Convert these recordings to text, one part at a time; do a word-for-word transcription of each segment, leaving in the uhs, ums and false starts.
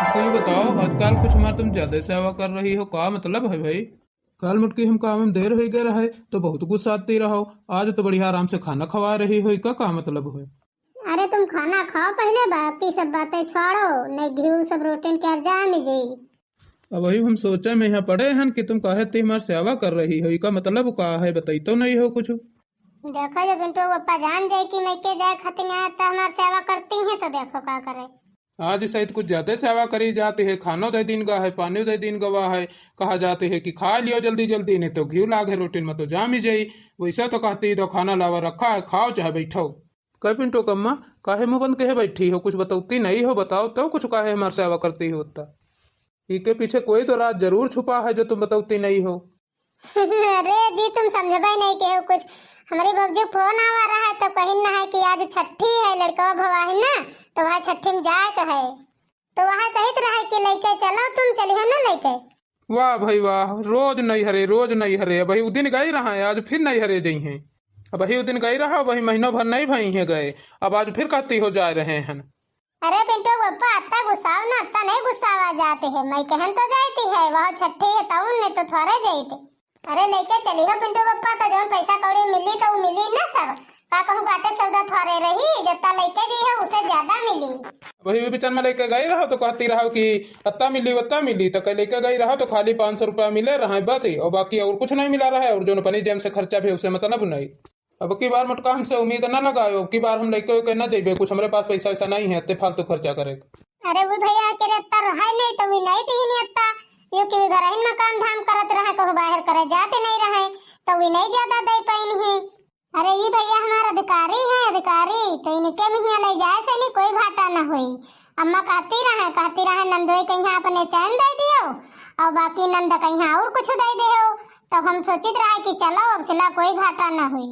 तो ये बताओ, आजकल कुछ हमार तुम ज्यादा सेवा कर रही हो, का मतलब है भाई? कल मुटकी हमका आवे में देर होइ गए रहे, तो बहुत गुस्साती रहो। आज तो बढ़िया आराम से खाना खवा रही हो, का, का मतलब है? अरे तुम खाना खाओ पहले, बाकी सब बातें छोड़ो, नहीं घी सब रोटी के अर्जा में जाई। अब वही हम सोचे में यहाँ पड़े हन कि तुम काहे ती हमार सेवा कर रही हो, इका मतलब का है, बताई तो नहीं हो कुछ। देखो, जो पिंटू पप्पा जान जाए कि मैं के जाए खातिर आए, तो हमार सेवा करती हैं, तो देखो का करे। आज शायद कुछ ज्यादा सेवा करी जाती है, खानो दे दीन गा है, पानी दे दीन गवा है, कहा जाती है कि खा लियो जल्दी जल्दी, नहीं तो घी लाग है रोटी में तो जामी जाई। वैसा तो कहती, "दो खाना लावा रखा है, खाओ चाहे बैठो।" कह पिंटू कम्मा, काहे मुंह बंद कहे बैठी हो, कुछ बतौती नहीं हो, बताओ तो कुछ, काहे हमार सेवा करती हो उत्ता? इके पीछे कोई तो राज जरूर छुपा है जो तुम बतौती नहीं हो। अरे जी, तुम समझबे नहीं के हो कुछ। हमारी भौजी फोन आवा रहा है तो कहिन ना है कि आज छठी है, लड़कवा भवा है ना, तो वह छठी में जाए के है। तो वह कहित रहे कि लइके चलो, तुम चलिहो ना लइके। वाह भाई वाह, रोज नैहरे, रोज नैहरे। अबही उ दिन गई रहा है, आज फिर नैहरे जइहें। अबही उ दिन गई रहा, वही महीनों भर नहीं भई है गए, अब आज फिर कहती हो जा रहे हैं। अरे पिंटू पप्पा, अत्ता गुस्साओ ना, अत्ता नहीं गुस्सावा जाती है। मैं कहन तो जाती है, वह छठी है, तउन नहीं तो थोड़े जाते। अरे लेके चली हो पिंटू पप्पा, तो जौन पैसा कौड़ी मिली तो उ मिली ना सब। का कहूँ, बाटे सौदा थोड़े रही, जत्ता लेके जी है उसे ज्यादा मिली। वही भी बिचन में लेके गई रहो तो कहती रहो कि अत्ता मिली, वत्ता मिली, तो कल लेके गई रहो तो खाली पाँच सौ रुपया मिले रहे बस ही, और बाकी और कुछ नहीं मिला रहा है, और जौन अपनी जेब से खर्चा भी उसे मतलब नहीं। अब की बार मोटका हमसे उम्मीद न लगाओ, अब की बार हम लइके उइके न जइबे, कुछ हमरे पास पैसा वैसा नहीं है, अत्ते फालतू खर्चा करे। अरे वो भैया के रे अत्ता रहे नहीं तो वी नहीं दिहिन अत्ता, यो कि घर ही में काम धाम करत रहे, कहूँ बाहर करे जाते नहीं रहे, तो वी नहीं ज्यादा दे पाइन है। अरे ये भैया हमार अधिकारी है, अधिकारी, तो इनके में हियाँ ले जाए से नहीं कोई घाटा न होई। अम्मा कहती रहे, कहती रहे, "नंदोई कहिया अपने चैन दे दियो और बाकी नंद कहिया और कुछ दे दियो।" तो हम सोचित रहे कि चलो अब सिला कोई घाटा न होई।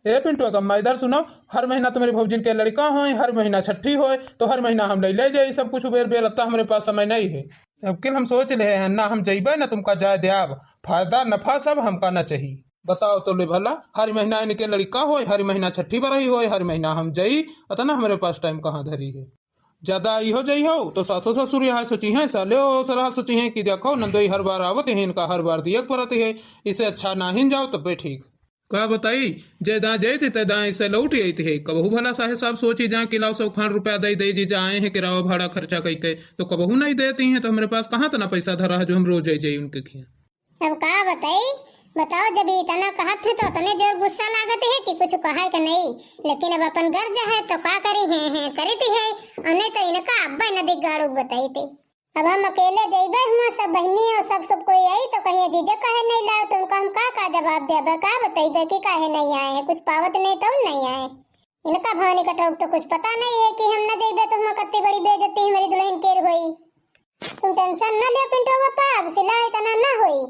ए पिंटू कम्मा, इधर सुनो, हर महीना तुम्हारी भौजिन के लड़का होए, हर महीना छठी होए, तो हर महीना हम ले ले जाई सब कुछ बेर बेर, अत्ता हमरे पास समय नहीं है। अब किल हम सोच ले हैं, ना हम जइबे, ना तुमका जाए द्याब, फायदा नफा सब हमका ना चाहिए। बताओ तो ले भला, हर महीना इनके लड़का होए, हर महीना छठी बरही होए, हर महीना हम जाई, अतना हमरे पास टाइम कहाँ धरी है? ज्यादा आई हो जाई हो तो सासो ससुर यहाँ सोची हैं, साले ओ सरा सोची हैं कि देखो नंदोई हर बार आवत हैं, इनका हर बार दिए के पड़त है, इसे अच्छा नाहिन जाओ तब्बे ठीक। का बताई, जे दाँ जाइत है, ते दाँ इसे लौट आइत है। कबहू भला साहे साहब सोची जाँ कि लाओ सौ खान रुपया दे दे, जी जा आए हैं किराया भाड़ा खर्चा कई के, तो कबहू नहीं देती हैं, तो हमरे पास कहाँ तना पैसा धरा है जो हम रोज जाई जाई उनके खियाँ। अब का बताई, बताओ, जब इतना कहत है तो इतने जोर गुस्सा लागत है कि कुछ कहे के नहीं, लेकिन अब अपन गर्ज है तो का करी, हैं हैं करीत है, और नहीं तो इनका अब्बे न दिगाड़ू बताइत। अब हम अकेले जइबे हुआ, सब बहनी और सब सब कोई आई तो कहिए जीजा काहे नहीं लाओ, तुमका हम का का जवाब देबे, का बतइबे कि काहे नहीं आए हैं, कुछ पावत नहीं तो नहीं आए। इनका भवानी कटौक तो कुछ पता नहीं है कि हम न जइबे तो हुआ कत्ती बड़ी बेइज्जती हमारी दुल्हन के होई। तुम टेंशन न लियो पिंटू पप्पा, अब सिला इतना न होई।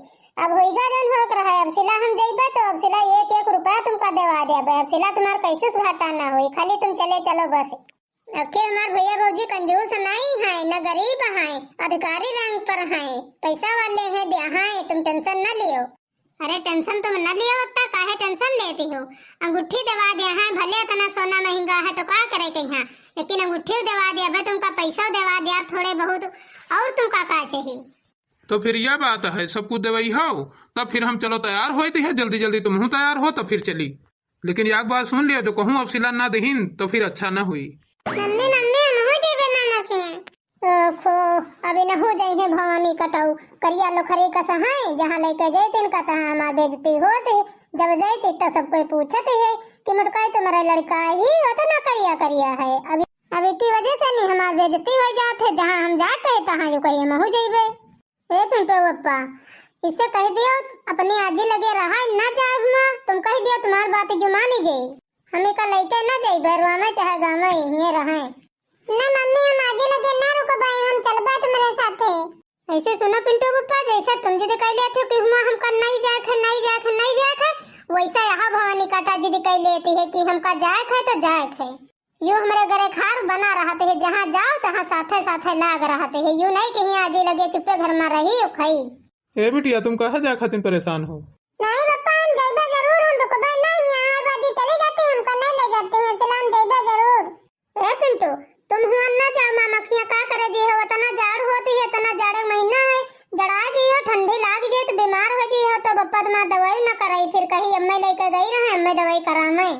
अब होइगा जौन होक रहा है, अब सिला हम जइबे तो अब सिला एक एक रुपया तुमका देवा देबे। अब सिला तुम्हार कैसे घाटा न होई, खाली तुम चले चलो बस। अब के हमार भैया भौजी कंजूस नहीं है, न गरीब है, अधिकारी रैंक पर है, पैसा वाले हैं, द्या है, तुम टेंशन न लियो। अरे टेंशन तुम न लियो, उत्ता काहे टेंशन लेती हो? अंगूठी देवा द्या है, भले इतना सोना महंगा है तो का करे कहिया, लेकिन अंगूठी देवा द्या, अबे तुमका पैसा देवा द्या थोड़े बहुत, और तुमका का चाहिए? तो फिर यह बात है, सब कुछ देवई हो, तब फिर हम चलो तैयार होइत है, जल्दी जल्दी तुमहू तैयार हो, तब फिर चली। लेकिन एक बात सुन लियो, जो कहूँ अब सिला ना दहिन तो फिर अच्छा ना हुई। मम्मी, मम्मी, हम हो जेबे मामा के यहाँ। ओखो, अभी न हो जाई है भवानी कटऊ, करिया लोखरी कस है, जहाँ लेके जाइत इनका तहाँ हमार बेइज्जती होत है। जब जाइत तो सब कोई पूछत है कि मोटकाई तुम्हारा लड़का ही होता ना करिया करिया है। अभी, अभी की वजह से नहीं हमार बेइज्जती हो जात है, जहाँ हम जात है तहाँ यू कहिए महू जइबे। ए पिंटू पप्पा, इसे कह दियो अपनी आजी लगे रहा, ना जाए हुआ। तुम कह दियो तुम्हार बात जो मानी जाई। हम इका लइके ना जाई, बहरवा में चाहे गाँव में यहीं रहे। ना मम्मी, हम आजी लगे ना रुकबे, हम चलबे तुम्हारे साथे। ऐसे सुनो पिंटू पप्पा, जैसा तुम जिद कह लेते हो कि हुआ हमका नहीं जाए है, नहीं जाए है, नहीं जाए है, वैसा यहाँ भवानी काटा जिद कह लेती है कि हमका जाए है तो जाए है। यू हमरे घरे खार बना रहत है, जहाँ जाओ तहाँ साथे साथे लाग रहत है। यू नहीं कहीं आजी लगे चुप्पे घर में रही और खाई। ए बिटिया, तुम कहाँ जाए खातिर परेशान हो? नहीं पप्पा, हम जइबे जरूर, हम रुकबे नहीं, यहाँ बाजी चली जाती, हमको नहीं ले जाती हैं, चलो हम जइबे जरूर। ए पिंटू, तुम हुआ ना जाओ, मामा खिया का करे जी हो, इतना जाड़ होत कही अम्मा लइके गई रहे, अम्मा दवाई करावे।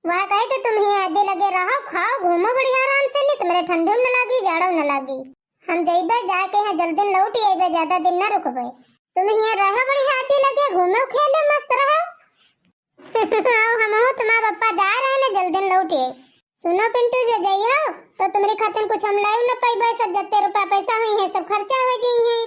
वह कही तो तुम ही आजे लगे रहो, खाओ, घूमो बढ़िया आराम से, नहीं तुम्हरे ठंडी न लागी, जाड़ो न लागी। हम जइबे, जाके यहाँ जल्दी लौट अइबे, ज्यादा दिन न रुकबे। तुम यहाँ रहो बढ़िया आजे लगे, घूमो खेले मस्त रहो। आओ, हमहू तुम्हार पप्पा जा रहे न, जल्दी लौट आए। सुनो पिंटू, जे जइहो तो तुम्हरी खातिर कुछ हम लाइव न पइबे, सब जत्ते रुपया पैसा हुई है सब खर्चा हो जाई है।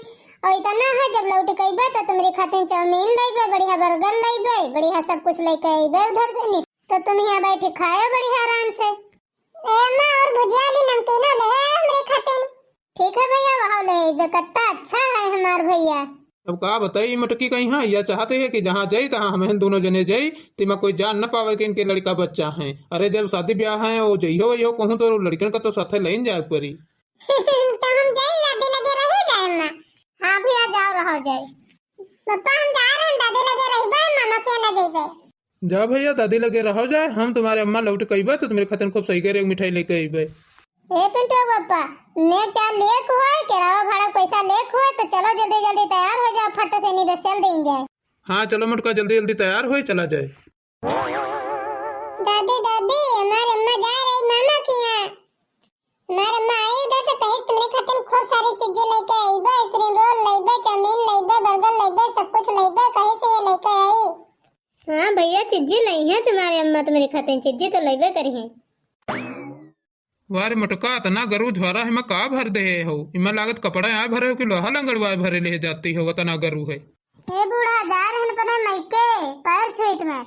और इतना है, जब लौट के अइबे तो तुम्हरी खातिर चाउमीन लइबे, बढ़िया बर्गर लइबे, बढ़िया सब कुछ लइके अइबे उधर से, नहीं तो तुम यहाँ बैठ खायो बढ़िया आराम से। ए अम्मा, और भुजिया भी नमकीनो ले आए हमरे खातिर। ठीक है भैया, वहाँ ले अइबे, कत्ता अच्छा है हमार भैया। अब का बताई मोटकी कहीं, हाँ, या चाहते हैं कि जहाँ जाई तहाँ हम दोनों जने जाई, तिमा कोई जान न पावे कि इनके लड़का बच्चा हैं। अरे जब शादी ब्याह है, वो जइहो वइहो कहूँ तो लड़कन का तो साथे लेन जाए परी। तो हम जाई दादी लगे रही जाए अम्मा। हाँ भैया, जाओ रहो जाए। पप्पा, हम जा रहे हैं दादी लगे रहिबे, मामा के ना जइबे। जा भैया, दादी लगे रहो जाए, हम तुम्हारे अम्मा लौट के अइबे तो तुम्हरे खातिर खूब सही करे एक मिठाई लेके अइबे। ए पिंटू पप्पा, ने चार लेक होए, किराया भाड़ा पैसा लेक होए, तो चलो जल्दी जल्दी तैयार हो जाओ, फट से नहीं बस चल दें जाए। हाँ चलो मोटका, जल्दी जल्दी तैयार होए, चला जाए। दादी दादी, हमार अम्मा जा रही मामा के यहाँ। हमार अम्मा आई उधर से, कही तुम्हरे खातिर खूब सारी चीजें लेके अइबे, स्प्रिंग रोल लइबे, चाउमीन लइबे, बर्गर लइबे, सब कुछ लइबे, कही से ये लेके आई। हाँ भैया, चिज्जी लइहैं तुम्हारे अम्मा, तुम्हरे खातिर चिज्जी तो लइबे करिहैं। वाह रे मोटका, अतना गरू झोरा एमा का भर देहे हो? एमा लागत कपड़ा आए भरे हो कि लोहा लंगड़वाए भरे ले जाती हो, अतना गरू है। हे बूढ़ा, जा रहन अपने मइके, पैर छुइत में।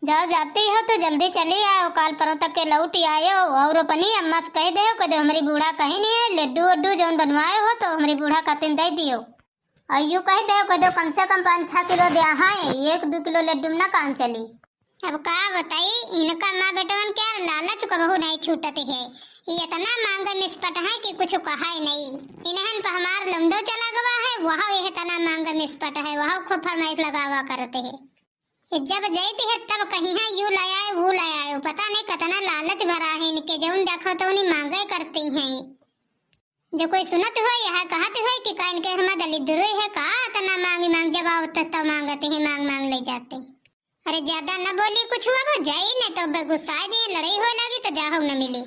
जाओ, जाती हो तो जल्दी चली आओ, काल परसों तक के लौट आयो। और अपनी अम्मा से कह देहो, कह दे हमरी बूढ़ा कहीं नहीं है, लड्डू वड्डू जौन बनवाए हो तो हमरी बूढ़ा खातिर दे दियो। और यूं कह दे, कह दो कम से कम पाँच छह किलो दे, हाँ, एक दो किलो लड्डू में ना काम चली। अब का बताई, इनका माँ बेटवन के लालच कबहू नहीं छूटत है। ये इतना मांगे मिसपट है कि कुछ कहा ही नहीं। इन्हन पर हमार लौंडो चला गवा है, वह ये इतना मांगे मिसपट है, वह खूब फरमाइश लगावा करते है। ये जब जाती है तब कहीं है, यू ले आए, वो ले आए, पता नहीं कितना लालच भरा है इनके, जौन देखो तो उन्हीं मांगे करती हैं। जो कोई सुनत हो, यह कहत हो कि का इनके हमा दलिद्र है का, इतना मांगी मांग, जब आओ तो, तो मांगते हैं, मांग मांग ले जाते हैं। अरे ज्यादा न बोली कुछ, अब जाई न तो बे गुस्सा जाए, लड़ाई हो लगी तो जाहो न मिली।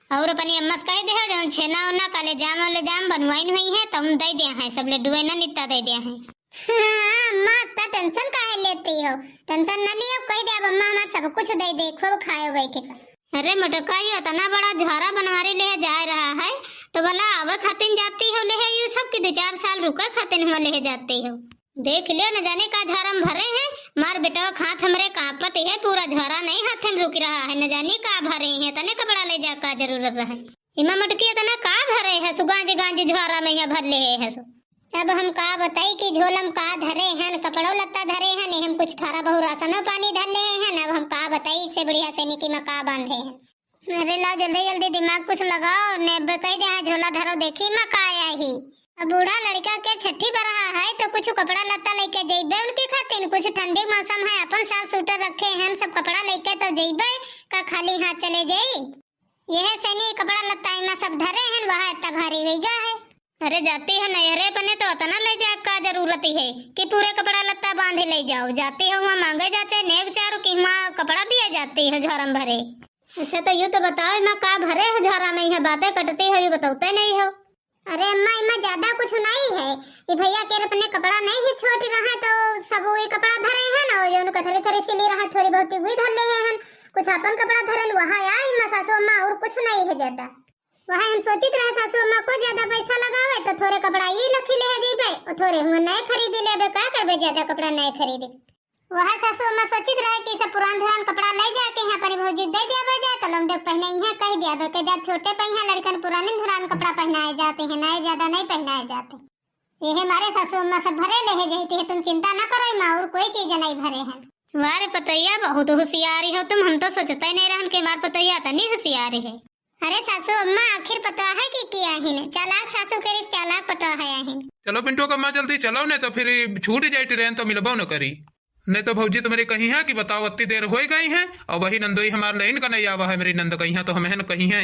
और अपनी अम्मा से कह दे हो, जौन छेना ओना काले जाम वाले जाम बनवाइन हुई है, तो हम दे दिया है, सब लड्डू है ना नित्ता दे दिया है। हाँ, अम्मा, इतना टेंशन काहे लेती हो? टेंशन न लियो, कह दे, अब अम्मा हमार सब कुछ दे दे, खूब खायो बैठ के। अरे मोटका, यू इतना बड़ा झोरा बनवारी ले जा रहा है, तो भला आवे खातिन जाती हो ले, यू सब की दो चार साल रुके खातिन हुआ ले जाती हो। देख लियो, न जाने का झोरा में भरे हैं, मार बेटवा खात हमरे कांपत है, पूरा झोरा नहीं हाथ में रुक रहा है, न जाने का भरे हैं, तने कपड़ा ले जा का जरूरत रहे। इमा मोटकी इतना का भरे है, सु गांजे गांजे झोरा में यहाँ भर ले है सु। अब हम का बताई कि झोलम का धरे हन, कपड़ो लत्ता धरे हन, एहम कुछ थोड़ा बहुत राशनो पानी धर ले हन। अब हम का बताई, इससे बढ़िया से निकी में का बांधे हन। अरे लाओ जल्दी जल्दी दिमाग कुछ लगाओ, ने अब कह दे, हाँ, झोला धरो, देखी में का आया ही। अब बूढ़ा लड़का के छठी बरहा है, तो कुछ कपड़ा लत्ता लेके जइबे उनके खातिर, कुछ ठंडी मौसम है, अपन साल स्वेटर रखे हन, सब कपड़ा लेके तो जइबे, का खाली हाथ चले जाई? यह सैनी कपड़ा लत्ता इमा सब धरे हन, वह इतना भारी होइगा है। अरे जाती हो नैहरे अपने तो अतना ले जाए का जरूरत है कि पूरे कपड़ा लत्ता बांधे ले जाओ। जाती हो वहाँ मांगे जाते नेग चारू कि वहाँ कपड़ा दिया जाती हो झोरम भरे। अच्छा तो यू तो बताओ इमा का भरे हो झोरा में, यह बातें कटती हो, यू बताते नहीं हो। अरे अम्मा, इमा ज्यादा कुछ नहीं है। ये भैया के अपने कपड़ा नहीं है, छोट रहा तो सब ये कपड़ा धरे हैं ना, और जो उनका थोड़ी थोड़ी सिली रहा, थोड़ी बहुत वही धर ले हैं। कुछ अपन कपड़ा धरन वहाँ आए इमा सासू अम्मा, और कुछ नहीं है ज्यादा। वह हम सोचित रहे सासू अम्मा को ज्यादा पैसा लगावे तो थोरे कपड़ा ये लखी ले जइबे, और थोरे हुआ नए खरीद लेबे, का करबे ज्यादा कपड़ा नए खरीदे। वह सासू अम्मा सोचित रहे कि सब पुरान धुरान कपड़ा ले जाके यहाँ अपने भौजी दे दिया जाए, तो लौंडे पहने यहाँ कह दिया के जब छोटे पे यहाँ लड़कन पुराने धुरान कपड़ा पहनाए जाते हैं, नए ज्यादा नहीं पहनाए जाते। यह हमारे सासू अम्मा सब भरे ले जाते हैं, तुम चिंता ना करो माँ, और कोई चीज नहीं भरे हैं। वाह रे पतोहिया, बहुत होशियारी हो तुम, हम तो सोचते ही नहीं रहन कि हमार पतोहिया इतनी होशियारी है। अरे सासू अम्मा, आखिर पतोह है कि किया हिन? चालाक सासू के रिस चालाक पतोह है हिन। चलो पिंटू का अम्मा जल्दी चलो, नहीं तो फिर छूट जाए ट्रेन तो मिलबो न करी। नहीं तो भौजी तुम्हारी कही है कि बताओ अत्ती देर हो गई है और वही नंदोई हमार लाइन का नहीं आवा है, मेरी नंद कही है तो हमें न कही है।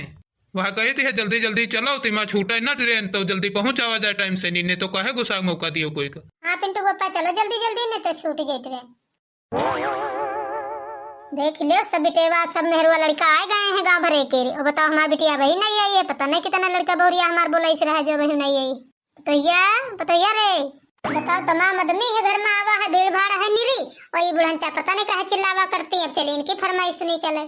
वह कही थी है जल्दी जल्दी चलो, तिमा छूटे ना ट्रेन तो जल्दी पहुंच आवा जाए टाइम से, नहीं, नहीं तो कहे गुस्सा मौका दियो कोई का। हाँ पिंटू पप्पा, चलो जल्दी जल्दी, नहीं तो छूट जाए ट्रेन। देख लियो सब बिटेवा, सब मेहरुआ लड़का आए गए हैं गाँव भरे के रे। और बताओ, हमार बिटिया वही नहीं आई है, पता नहीं कितना लड़का बहुरिया हमार बोला इस रहा जो वही नहीं आई। बतैया, बतैया रे, बताओ, तमाम आदमी है घर में आवा है, भीड़ भाड़ है निरी, और ये बुढ़नचा पता नहीं कहे चिल्लावा करती। अब चली इनकी फरमाइश सुनी चले।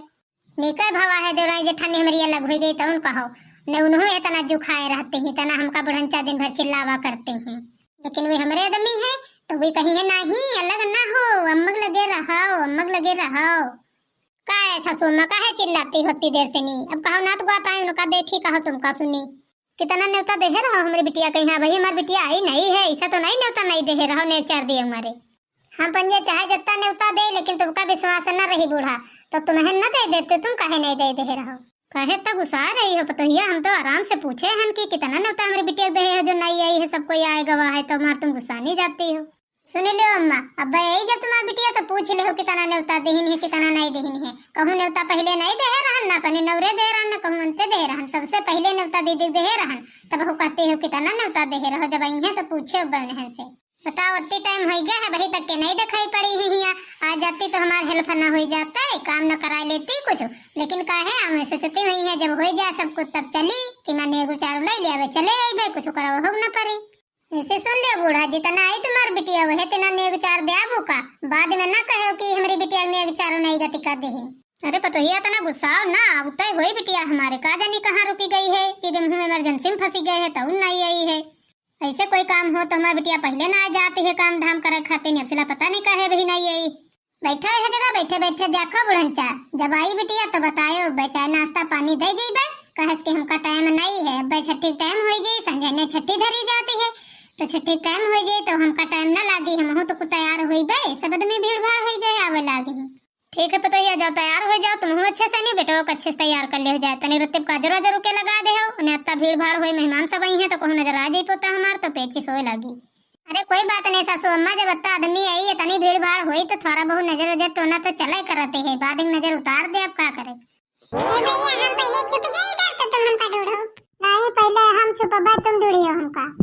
निकै भवा है देवरानी जेठानी हमरी अलग हुई गई तउन कहो, न उन्हों इतना जुखाए रहते हैं, इतना हमका बुढ़नचा दिन भर चिल्लावा करते हैं। लेकिन वे हमरे आदमी है तो वे कही है, "नहीं, अलग ना हो, अम्मक लगे रहो, अम्मक लगे रहो।" का है सासू अम्मा, काहे चिल्लाती होती देर से नी? अब कहो नात गुआत आए उनका देखी, कहो तुमका सुनी। कितना नेवता देहे रहो हमरी बिटिया के यहाँ, भाई हमार बिटिया आई नहीं है, ऐसा तो नहीं नेवता नहीं देहे रहो, नेग चार दिए हमारे। हम पंजे चाहे जत्ता नेवता दे, लेकिन तुमका विश्वास न रही बूढ़ा, तो तुम्हें न दे देते, तुम काहे नहीं दे दे रहो? काहे इतना गुस्सा रही हो पतोहिया? हम तो आराम से पूछे हन कि कितना नेवता हमरी बिटिया के दे हो जो नहीं आई है, सब कोई आए गवा है, तो मार तुम गुस्सा नहीं जाती हो। सुन लियो अम्मा, अब आई जब तुम्हार बिटिया तो पूछ ले हो कितना नेवता देहिन है, कितना नहीं देहिन है। कहूँ नेवता पहले नहीं दे रहन, ना अपने नवरे दे रहन, ना कहूँ अंते दे रहन, सबसे पहले नेवता दीदी दे रहन। तब हो कहते हो कितना नेवता दे रहो, जब आई है तो पूछे अब उन्हें से। बताओ, अत्ती टाइम होई गया है, वही तक के नहीं दिखाई पड़ी ही हिया। आ जाती तो हमार हेल्प ना होई जाता है, काम न कराई लेती कुछ। लेकिन काहे, हमें सोचती हुई है, जब होई जाए सब कुछ तब चली, कि मैं नेगु चारू ले ले आवे, चले आई भाई, कुछ कराओ हो न पड़ी। ऐसे सुन लियो बूढ़ा, जितना आई तुम्हार बिटिया वहे तना नेगु चार दे आबू का, बाद में ना कहो कि हमरी बिटिया नेगु चारू नहीं गति कर देही। अरे पतोहिया, इतना गुस्साओ ना, उतई होई बिटिया हमारे, का जानी कहाँ रुकी गई है, कि जब हूँ इमरजेंसी में फंसी गए है तो नहीं आई है। ऐसे कोई काम हो तो हमार बिटिया पहले ना आ जाती है काम धाम करे खातिर, अब सिला पता नहीं काहे भी नहीं आई। बैठो यह जगह, बैठे बैठे देखो बुढ़नचा, जब आई बिटिया तो बतायो, बे चाहे नाश्ता पानी दे जइबे, कहेस कि हमका टाइम नहीं है, अब छठी टाइम हो जाई, संझे ने छठी धरी जाती है, तो छठी टाइम हो जाई तो हमका टाइम ना लागी, हमहू तो कुछ तैयार होइबे, सब आदमी भीड़ भाड़ हो गए आवे लागी। ठीक है पतोहिया, जाओ तैयार हो जाओ, तुमहू अच्छे से नहीं बेटवा को अच्छे से तैयार कर ले हो जाए, तनी रत्ती काजर वाजर के लगा दे हो, उन्हें इतना भीड़ भाड़ होई, मेहमान सब आई हैं तो कहूँ नजर आ जाई पोता हमार तो पेची सोए लागी। अरे कोई बात नहीं सासू अम्मा, जब इतना आदमी आई, इतनी भीड़ भाड़ होई तो थोड़ा बहुत नजर उजर टोना तो चले करते है, बाद में नजर उतार दे, अब का करे। ए भैया, हम पहले छुप जाए इधर तो तुम हमका ढूंढो। नहीं, पहले हम छुपबा, तुम ढूंढियो हमका।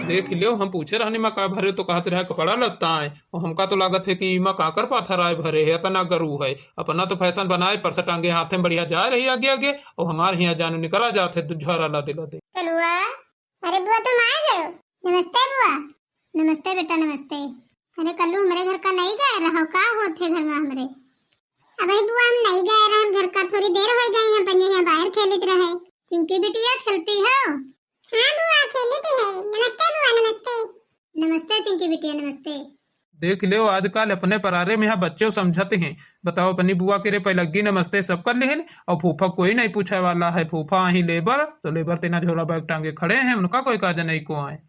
देख लियो, हम पूछे रहनी माँ का भरे तो कहत रहा कपड़ा लत्ता है, और हमका तो लागत है कि माँ काकर पाथर आए भरे है, इतना गरू है, अपना तो फैशन बनाए, पर्स टांगे हाथे में बढ़िया जा रही आगे आगे, और हमार हियाँ जानू निकला जात है, दु-, झारा लादे लादे। कलुआ, अरे बुआ, तुम आ गए हो? नमस्ते बुआ। नमस्ते बेटा, नमस्ते। अरे कल्लू, हमरे घर का नहीं गए रहो, का होत है घर में हमरे? अबे बुआ, हम नहीं गए रहन घर का, थोड़ी देर हो गई, हम पंजे यहाँ बाहर खेलित रहे। चिंकी बिटिया, खेलती हो? हाँ बुआ, खेलित है। नमस्ते बुआ, नमस्ते। नमस्ते चिंकी बिटिया, नमस्ते। देख लेव, आजकल अपने परारे में यहाँ बच्चे समझत हैं। बताओ, अपनी बुआ के रे पैलग्गी नमस्ते सब कर लेहन, और फूफा कोई नहीं पूछे वाला है। फूफा आही लेबर, तो लेबर तेना झोला बैग टांगे खड़े हैं, उनका कोई काज नहीं को आए।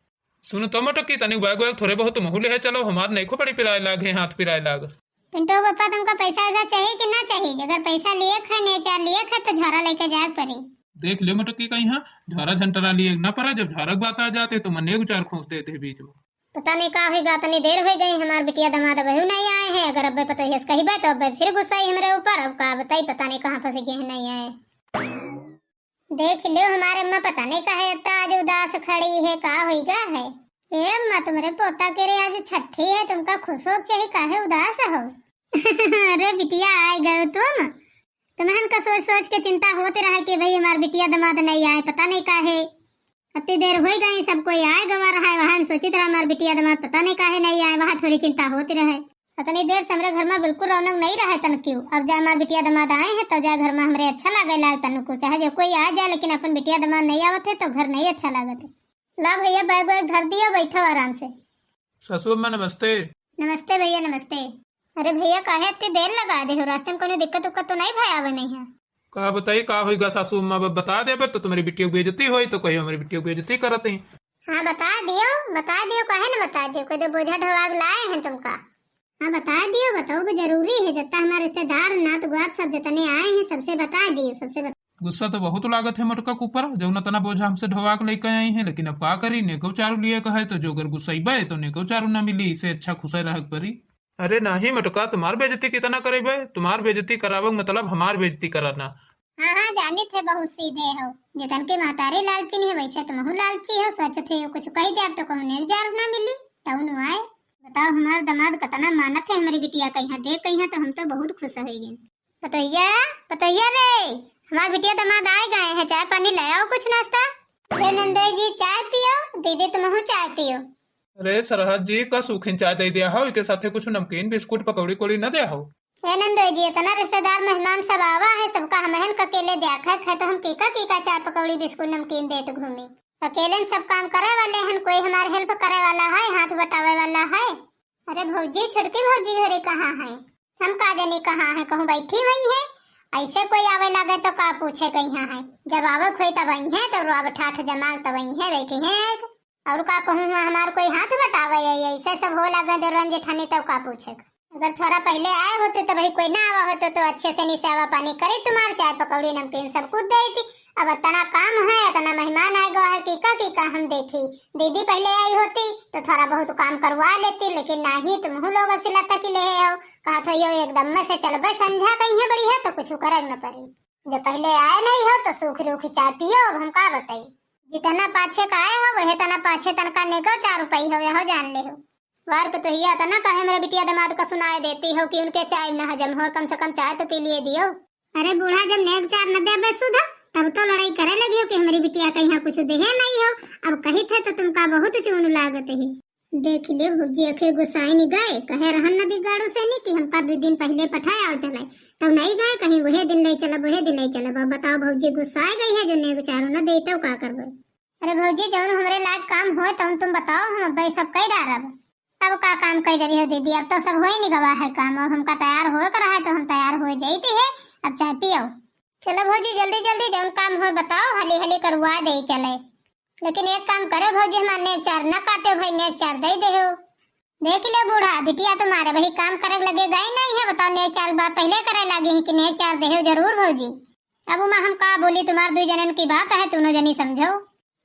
सुन तो मटकी, तनी बैग वैग थोड़े बहुत महू लेहे चलो, हमार नहीं खो पड़ी पिराए लाग है, हाथ पिराए लाग। पिंटू पापा, तुमका पैसा वैसा चाहिए कि ना चाहिए? अगर पैसा लिए खे, नेग चार लिए खे, तो झारा लेके जाए पड़ी। देख ले मटकी, कहीं हाँ झारा झंटरा लिए ना पड़ा, जब झारा की बात आ जाते तो मने गुजार खोस देते हैं बीच में। पता नहीं का होइगा, इतनी देर हो गई, हमार बिटिया दामाद अबहू नहीं आए हैं। अगर अब्बे पतोहिया से कहिबे तो अब्बे फिर गुस्साई हमरे ऊपर। अब का बताई, पता नहीं कहाँ फंस गए हैं, नहीं आए। देख लो हमारे अम्मा, पता नहीं काहे इतना आज उदास खड़ी है, का होइगा है? ए अम्मा, तुम्हारे पोता के रे आज छठी है, तुमका खुश हो के चाहिए, काहे उदास हो? अरे बिटिया, आए गए तुम। तुम्हन का सोच सोच के चिंता होती रहे कि भाई हमार बिटिया दामाद नहीं आए, पता नहीं काहे। अत्ती देर हो गई, सब कोई आए गवा रहा है, वहाँ हम सोचित रहा हमार बिटिया दामाद पता नहीं काहे नहीं आए, वहाँ थोड़ी चिंता होती रहे। अतनी देर से हमरे घर में बिल्कुल रौनक नहीं रहे तनकियो। अब जा हमार बिटिया दामाद आए हैं तो जा घर में हमरे अच्छा लागे लाग तनको, चाहे जो कोई आ जाए, लेकिन अपन बिटिया दामाद नहीं आवत है तो घर नहीं अच्छा लागत है। ला भैया, बैग वैग धर दियो, बैठो आराम से। सासू अम्मा नमस्ते। नमस्ते भैया, नमस्ते। अरे भैया, काहे इतनी देर लगा दे हो? रास्ते में कोनो दिक्कत उक्कत तो नहीं भय आवे नहीं है? का बताई का होइगा सासू अम्मा, अब बता देबे तो तुम्हारी बिटिया की बेइज्जती होई, तो कहियो हमारी बिटिया की बेइज्जती करत ही। हाँ बता दियो, बता दियो, काहे न बता दियो, कोई तो बोझा ढोवाग लाए हैं तुमका। हाँ बता दियो, बताओ भी जरूरी है, जितना हमारे रिश्तेदार नात गुआत सब जितने आए हैं सबसे बता दियो, सबसे बता। गुस्सा तो बहुत लागत है मटका के ऊपर, जौन इतना बोझा हमसे ढोवा के लेके आई हैं, लेकिन अब का करी, नेगो चारू लिए कहे तो जो अगर गुस्सैबे तो नेगो चारू ना मिली, इससे अच्छा खुशे रह के परी। अरे नाही मटका, तुम्हार बेइज्जती कितना करेबे, तुम्हार बेइज्जती करावे के मतलब हमार बेइज्जती कराना। हाँ हाँ, जानित है बहुत सीधे हो, जितन के महतारी लालची नहीं है वैसे तुमहू लालची हो, सोचत है कुछ कही दे अब तो कहूँ नेग चारू ना मिली, तौन आए। बताओ, हमार दामाद कतना मानत है हमरी बिटिया कहिया, देख कहिया तो हम तो बहुत खुश होइ गए। पतोहिया, पतोहिया रे, हमार बिटिया दामाद आए गए हैं, चाय पानी ले आओ, कुछ नाश्ता। ले नंदोई जी, चाय पियो, दीदी तुमहू चाय पियो। अरे सरहद जी, का सूखिन चाय दे दिया हो, इके साथे कुछ नमकीन बिस्कुट पकौड़ी उकौड़ी न दिया हो? ए नंदोई जी, इतना रिश्तेदार मेहमान सब आवा है, सबका हमहन का अकेले द्याखत है, तो हम केका केका चाय पकौड़ी बिस्कुट नमकीन देत घूमी? अकेले न सब काम करे वाले हन, कोई हमार help करे वाला है, हाथ बटावे वाला है? अरे भौजी, छोटकी भौजी घरे कहाँ है? हम का जानी कहाँ है, कहूँ बैठी हुई है। ऐसे कोई आवे लागे तो का पूछे कहिया है, जब आवे खोई तब आई है तो रुआब ठाठ जमाल तब आई है, बैठी है। और का कहूँ, हुआ हमार कोई हाथ बटावे है, ऐसे सब हो लागे देवरन जेठानी, तब का पूछे। अगर थोड़ा पहले आए होते तो भाई कोई ना आवा होते तो अच्छे से निसावा पानी करी, तुम्हार चाय पकौड़ी नमकीन सब कुछ देती। अब इतना काम है, इतना मेहमान आए गवा है, केका केका हम देखी। दीदी पहले आई होती तो थोड़ा बहुत काम करवा लेती, लेकिन नाही, तुमहू लोग अब सिलाता की ले हो, कहा थो यो एकदम में से चलबे, संझा कहीं है बड़ी है तो कुछ करे न पड़ी। जब पहले आए नहीं हो तो सूख रूख चाय पियो, अब हम का बताई। जितना पाछे का आए हो, वह तना पाछे तनका नेको चार रुपई हो, यहो जान ले हो। वार पतोहिया, तना काहे मेरे बिटिया दामाद का सुनाए देती हो कि उनके चाय न हजम हो, कम से कम चाय तो पी लिए दियो। अरे बूढ़ा, जब नेग चार न देबे सुधा, तब तो लड़ाई करे लगी हो कि हमरी बिटिया कहिया कुछ देहे नहीं हो। अब कही थे तो तुमका बहुत चून लागत है। देख ले भौजी, आखिर गुस्साए नहीं गए, कहे रहन नदी गाड़ू से नहीं कि हमका दो दिन पहले पठाए आओ चले, तब नहीं गए, कहीं वहे दिन ले चलब, वहे दिन ले चलब। अब बताओ भौजी, गुस्साए गई है जो नेग चारो न दे, तब का करबे? अरे भौजी, जौन हमरे लायक काम होए तौन तुम बताओ, हम अब्बे सब कई डारब। अब का काम कई डरी हो दीदी, अब तो सब होए नहीं गवा है काम, अब हमका तैयार होए कर है तो हम तैयार हो जाती है। अब चाय पियो। चलो भौजी, जल्दी जल्दी जौन काम होए बताओ, हली हली करवा दे चले। लेकिन एक काम करे भौजी, हमार नेग चार न काटे भाई, नेग चार दे दे हो। देख ले बूढ़ा, बिटिया तुम्हारे वही काम करे लगे गई नहीं है, बताओ नेग चार बात पहले करे लागी है कि नेग चार दे हो जरूर भौजी। अब उमा हम का बोली, तुम्हार दुई जनन की बात है, दोनों जनी समझो।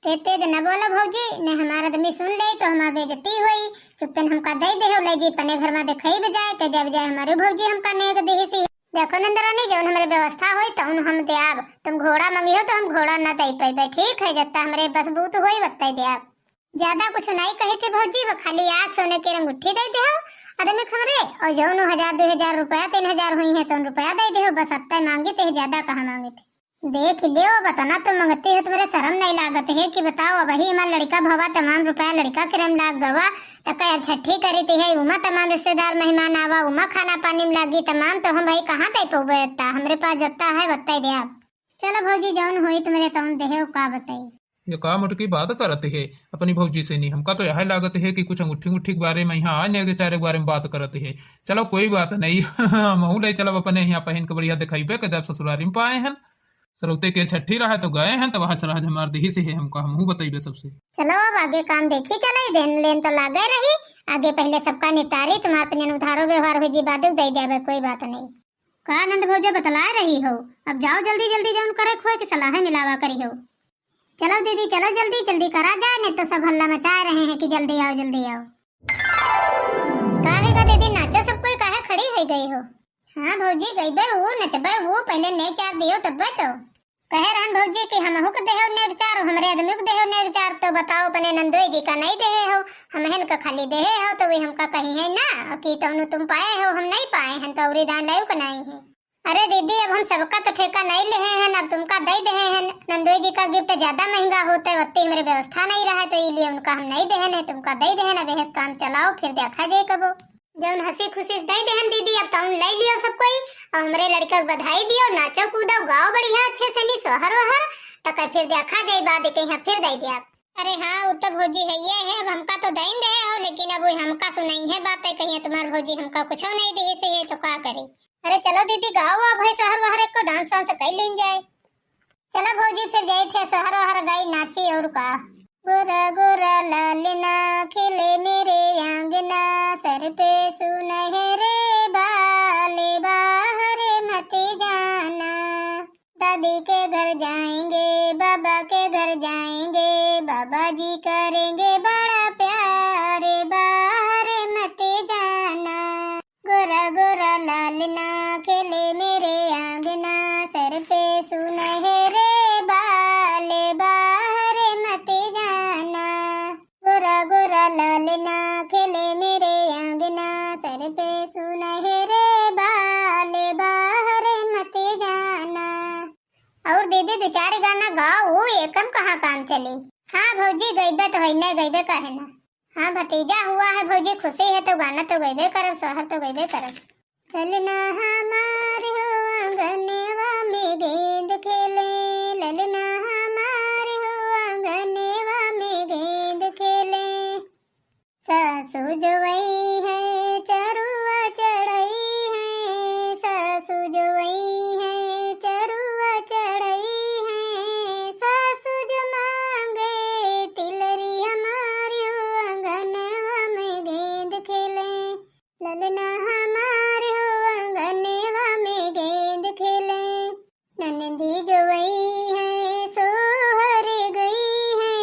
ते तेज न बोलो भौजी, ने हमार आदमी सुन ले तो हमार बेइज्जती होई। चुप्पन हमका दे दे हो, ले जी अपने घर में दिखाई बजाए, ते जब जाए हमारे भौजी हमका नेग देही सी। देखो नंदरानी, जौन हमरे व्यवस्था होई तौन हम द्याब। तुम घोड़ा मंगी हो तो हम घोड़ा न दे पैबे, ठीक है? जत्ता हमरे बस बूत होई वत्ते द्याब। ज्यादा कुछ नहीं कही थे भौजी, वो खाली आँख सोने के अंगूठी दे दे हो आदमी खबरे, और जौन हजार दो हजार रुपया, तीन हजार हुई है तौन रुपया दे दे हो, बस अत्ते मांगी थे, ज्यादा कहाँ मांगी थे। देख ले, वो बतना तो मंगती है, तुम्हारे शर्म नहीं लागत है कि बताओ, अब वही हमार लड़का भवा तमाम रुपया लड़का किरम लाग गवा, तो कहे अब छठी करी ती है, उमा तमाम रिश्तेदार मेहमान आवा, उमा खाना पानी में लागी तमाम, तो हम भाई कहाँ दे पउबे इतना, हमरे पास जत्ता है वत्ता ही दे आप। चलो भौजी, जौन होई तुम्हारे तौन देहे, का बताई। ये का मोटकी बात करत है अपनी भौजी से नहीं, हमका तो यह लागत है कि कुछ अंगूठी उंगूठी के बारे में यहाँ आने के चारे के बारे में बात करत है। चलो कोई बात नहीं, हमहू ले चलब अपने यहाँ पहन के बढ़िया दिखाई पे, जब ससुरारी में पाए हैं। सरौते के छठी रहा तो गए हैं, तो वहाँ सरहज हमार देही से है, हमका हमहू बतइबे सबसे। चलो अब आगे काम देखी चले, देन लेन तो लागे रही, आगे पहले सबका निपटारी, तुम्हार पंजन उधारो व्यवहार हो जी, बादू दे देबे, कोई बात नहीं। का आनंद भौजी बतलाए रही हो, अब जाओ जल्दी जल्दी जौन करे खोए के सलाह मिलावा करी हो। चलो दीदी, चलो जल्दी जल्दी करा जाए, नहीं तो सब हल्ला मचाए रहे हैं कि जल्दी आओ, जल्दी आओ। काहे का दीदी नाचो सब कोई, काहे खड़ी हो गई हो? हाँ भौजी, गईबे वो, नचबे वो, पहले नेग चार दियो तब्बे तो। कहे रहन भौजी कि हमहू के देहो नेग चार, हमरे आदमी के देहो नेग चार, तो बताओ अपने नंदोई जी का नहीं देहे हो, हमहन का खाली देहे हो, तो वे हमका कही है ना कि तौनु तुम पाए हो, हम नहीं पाए हैं, तो औरी दान लायक नहीं है। अरे दीदी, अब हम सबका तो ठेका नहीं लेहे हैं, अब तुमका दे देहे हैं। नंदोई जी का gift ज्यादा महंगा होता है, उतनी हमरे व्यवस्था नहीं रहा है, तो ये लिए उनका हम नहीं देहे हैं, तुमका दे देहे हैं। अब यह काम चलाओ, फिर देखा जाए कबो। जौन हंसी खुशी से दे देहे हैं दीदी, अब तौन ले लियो सब कोई, और हमरे लड़का के बधाई दियो, नाचो कूदो, गाओ बढ़िया अच्छे से, नी सोहर वोहर, तक फिर देखा जाए बाद कहीं फिर दे दिया। अरे हाँ, वो तो भौजी है ये है, अब हमका तो दइन देहे हो, लेकिन अब वो हमका सुनाई है बात है, कहीं तुम्हार भौजी हमका कुछ नहीं देहे से है, तो का करी? अरे चलो दीदी, गाओ, अब भाई सोहर वोहर एक को dance वांस कर लीन जाए। चलो भौजी, फिर जाई थे सोहर वोहर गाई नाची और का। गोरा गोरा लालना खेले मेरे आंगना, सर पे सुनहरे बाल, बाहर मत जाना। दादी के घर जाएंगे, बाबा के घर जाएंगे, बाबा जी करेंगे बड़ा प्यार, बाहर मत जाना। गोरा गोरा लालना खेले मेरे आंगना, सर पे सुनहरे बाल, बाहर मत जाना। गोरा गोरा ललना खेले मेरे आंगना, सर पे सुनहरे बाल बाहर मत जाना। और दीदी, दो चार गाना गाओ, ऊ एकम कहाँ काम चली। हाँ भौजी, गइबे तो है, नहीं गइबे काहे ना। हाँ, भतीजा हुआ है भौजी, खुशी है तो गाना तो गइबे करब, सोहर तो गइबे करब। ललना हमार हो आंगनवा में गेंद खेले, ललना हमार हो आंगनवा में गेंद खेले। सासू जो वही है चरुआ चढ़ई है, सासू जो वही है चरुआ चढ़ई है। सासू जो मांगे तिलरी हमार हो आंगनवा में गेंद खेले, ललना हमार हो आंगनवा में गेंद खेले। ननदी जो वही है सोहर गई है,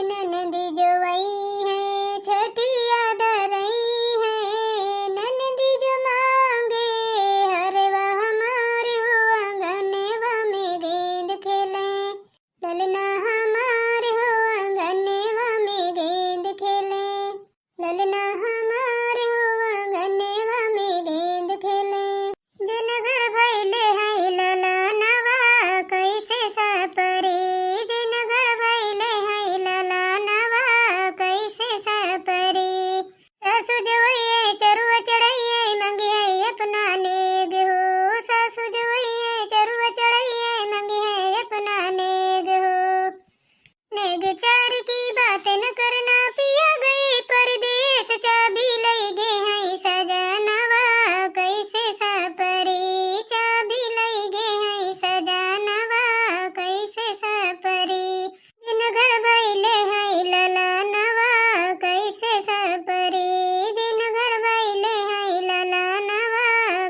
ननदी जो वही है छठिया धरई है। ननदी जो मांगे हरवा हमार हो आंगनवा में गेंद खेले, ललना हमार हो आंगनवा में गेंद खेले। ललना हमार हो आंगनवा में गेंद खेले। जिन घर भइले है ललनवा कैसे सपरी, जिन घर भइले है ललनवा कैसे सपरी। सासु जो वही है चरुआ चढ़ई है मंगी है अपना नेग हो, सासु जो वही है चरुआ चढ़ई है मंगी है अपना नेग हो। नेग चार की बात न करना, पिया गए परदेस, चाबी लई गे हैं सजनवा, कैसे सपरी, चाबी लई गे हैं सजनवा, कैसे सपरी। जिन घर भइले हैं ललनवा, कैसे सपरी, जिन घर भइले हैं ललनवा,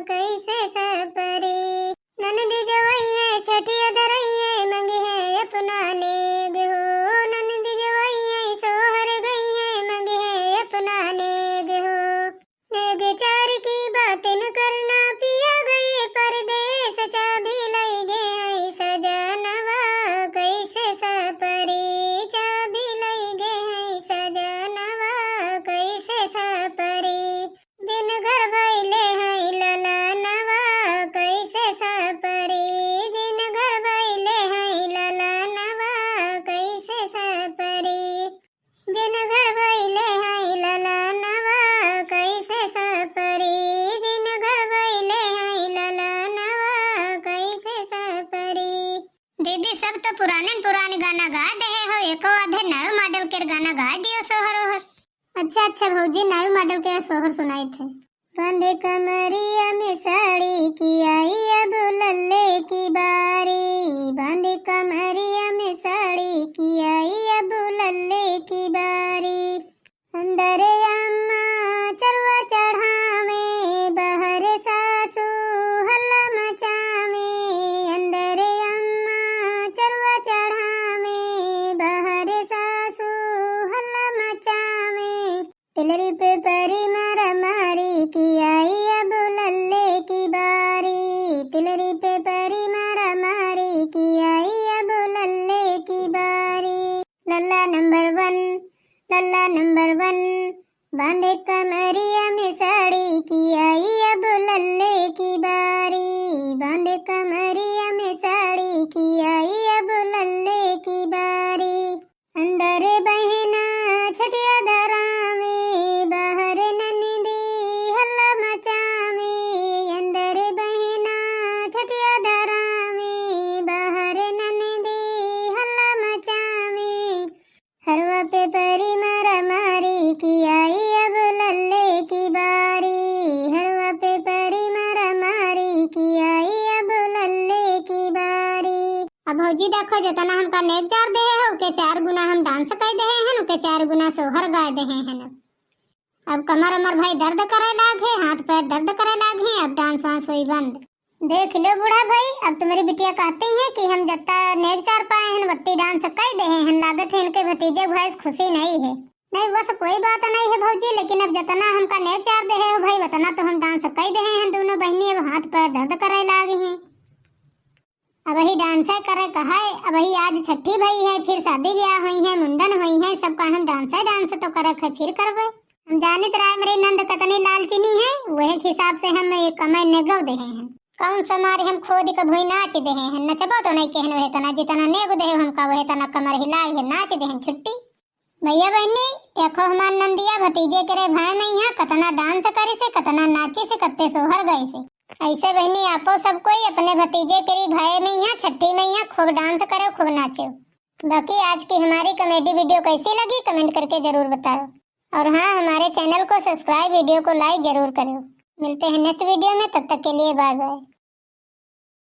कैसे सपरी। ननदी जो वही है छठिया धरई है मंगी है अपना नेग हो, ननदी जो वही है सोहर गई है मंगी है अपना नेग हो। नेग चार की बात न करना, पिया गए परदेस, चाबी लई गे हैं सजनवा, कैसे सपरी, चाबी लई गे हैं सजनवा, कैसे सपरी। जिन घर भइले हैं ललनवा, कैसे सपरी, जिन घर भइले हैं ललनवा, कैसे सपरी। जिन घर भइले हैं ललनवा, कैसे सपरी, जिन घर भइले हैं ललनवा, कैसे सपरी। दीदी, सब तो पुराने पुराने गाना गाय देहे हो, एको आधे नए मॉडल के गाना गाय दियो सोहर ओहर। अच्छा, अच्छा भौजी, नए मॉडल के सोहर सुनाई थे। बांधे कमरिया में साड़ी की आई अब लल्ले की बारी, बांधे कमरिया में साड़ी की आई अब लल्ले की बारी। अंदर अम्मा चरुआ चढ़ावे, बाहर सासू हल्ला मचावे। अंदर अम्मा चरुआ चढ़ावे, बाहर सासू हल्ला मचावे। तिलरी पे परी मारा मारी की आई अब लल्ले की बारी, तिलरी पे परी मारा मारी की आई अब लल्ले की बारी। लल्ला नंबर वन, लल्ला नंबर वन, बांधे कमरिया में साड़ी की आई अब लल्ले की बारी, बांधे कमरिया में साड़ी की आई अब लल्ले की बारी। अंदर बहना छठिया धरावे, बाहर ननदी हल्ला मचावे। अंदर बहना छठिया धरावे, बाहर ननदी हल्ला मचावे। हरवा पे परी मारा मारी की आई अब लल्ले की बारी, हरवा पे परी मारा मारी की आई अब लल्ले की बारी। अब भौजी देखो, जितना हमका नेग चार देहे हो, उके चार गुना हम डांस कई देहे हैं, उके चार गुना सोहर गाय देहे हैं। अब, अब कमर अमर भाई दर्द करे लाग है, हाथ पैर दर्द करे लाग है, अब डांस वांस होई बंद। देख लो बूढ़ा भाई, अब तुम्हारी बिटिया कहती है कि हम जत्ता नेग चार पाए हैं, वत्ती डांस कई देहे हैं, लागत है इनके भतीजे भैंस खुशी नहीं है। नहीं, बस कोई बात नहीं है भौजी, लेकिन अब जतना हमका नेग चार देहे हो भाई, वतना तो हम डांस कई देहे हैं दोनों बहनी, अब हाथ पैर दर्द करे लाग हैं। अबही dance करे का है, अबही आज छठी भई है, फिर शादी ब्याह होई है, मुंडन होई है, सबका हम dance dance तो करे है, फिर करबे। हम जानित रहे हमरे नंद कतनी लालचिनी है, वही हिसाब से हम ये कमर नेगो देहे हैं। कौन सा मारे हम खोद के भुई नाच देहे हैं, नचबो तो नहीं कहन वही तना, जितना नेग देहे हमका वही तना कमर हिलाए है, नाच देहे हैं, छुट्टी। भैया बहनी, देखो हमार नंदिया भतीजे के रे भाई में यहाँ कतना dance करे से, कतना नाचे से, कत्ते सोहर गए से। ऐसे बहनी आपो सब कोई अपने भतीजे के रे भाई में यहाँ छठी में यहाँ खूब dance करो, खूब नाचो। बाकी आज की हमारी comedy video कैसी लगी, comment करके जरूर बताओ। और हाँ, हमारे channel को subscribe, video को like जरूर करो। मिलते हैं next video में, तब तक के लिए bye bye।